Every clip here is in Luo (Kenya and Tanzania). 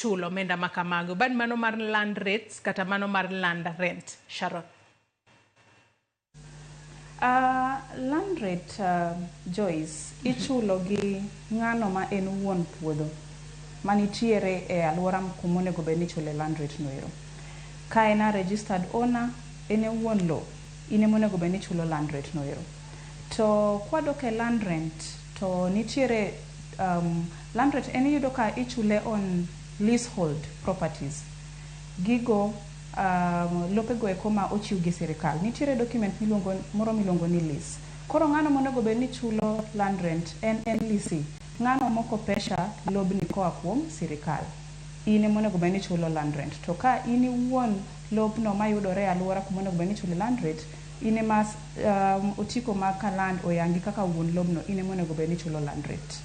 Chulo omenda ma kamago. Bad mano mar land rates kata mano mar land rent. Sharon. Land rate, Joyce, ichulo gi ng'ano ma en wuon puodho manitiere e alwora kuma onego bed ni ichule land rate no ero. Ka en a registered owner, en e wuon lo, in ema onego bed ni ichulo land rate no ero. To kwadok e land rent, to nitiere land rate en iyudo ka ichule on leasehold properties. Gigo lopego eko ma ochiw gi sirikal. Nitiere document miluongo, moro miluongo ni lease. Koro ng'ano monego bed ni chulo land rent en lessee. Ng'ano mokopesha lobni koa kuom sirikal. In ema onego bed ni ichulo land rent. To ka in iwuon lobno mayudore e alwora kuma onego bed ni ichule land rate, in ema otiko mag ka land oyangi kaka wuon lobno, in ema onego bed ni ichulo land rate.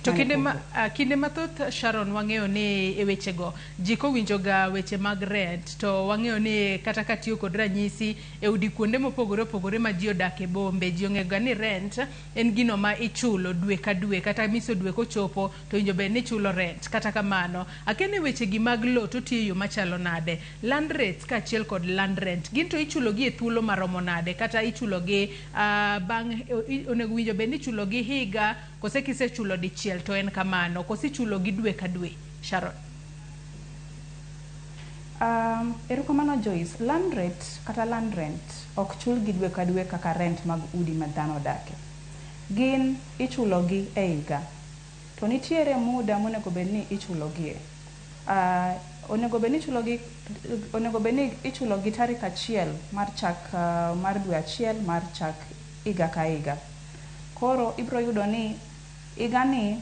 To kinde mathoth, Sharon, wang'eyo ni e wechego ji kowinjo ga weche mag rent to wang'eyo ni kata katiyo kod ranyisi e udi kuonde mopogore opogore ma ji odak e bombe, ji ong'eyo ga ni rent en gino ma ichulo dwe ka dwe, kata miso dwe kochopo to winjo bed ni ichulo rent. Kata kamano, akia ni weche gi mag lo to tiyo e yo machalo nade? Land rates kaachiel kod land rent gin to ichulo gi e thuolo maromo nade, kata ichulo gi bang' onego winjo bed ni ichulo gi higa, kose kisechulo dichiel to en kamano, kose ichulo gi dwe ka dwe, Sharon? Erokamano, Joyce. Land rate kata land rent ok chul gi dwe ka dwe kaka rent mag udi ma dhano odake. Gin ichulo gi e higa. To nitiere muda monego bed ni ichulo gie. Onego bed ni ichulo gi tarik 1 mar chak mar dwe 1 mar chak higa ka higa. Koro ibiro yudo ni higani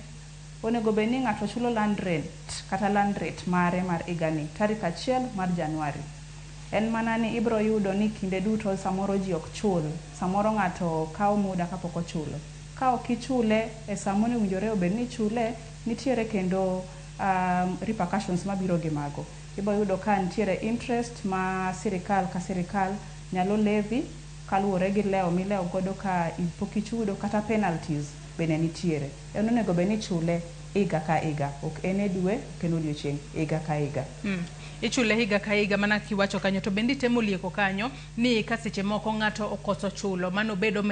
onego bed ni ng'ato chulo land rent kata land rate mare mar higani tarik 1 mar Januari. En mana ni ibiro yudo ni kinde duto samoro ji ok chul, samoro ng'ato kawo muda kapok ochulo. Ka ok ichule e sa monowinjore obed ni ichule, nitiere kendo repercussions mabiro gi mago. Ibiro yudo ka nitiere interest ma sirikal ka sirikal nyalo levy kaluwore gi lewo milewo godo ka pok ichudo, kata penalties bende nitiere. En onego bed ni ichule higa ka higa, ok en e dwe, ok en odiochieng', higa ka higa. Ichule higa ka higa mana kiwacho kanyo, to bende itemo lieko kanyo ni ka seche moko ng'ato okoso chulo mano bedo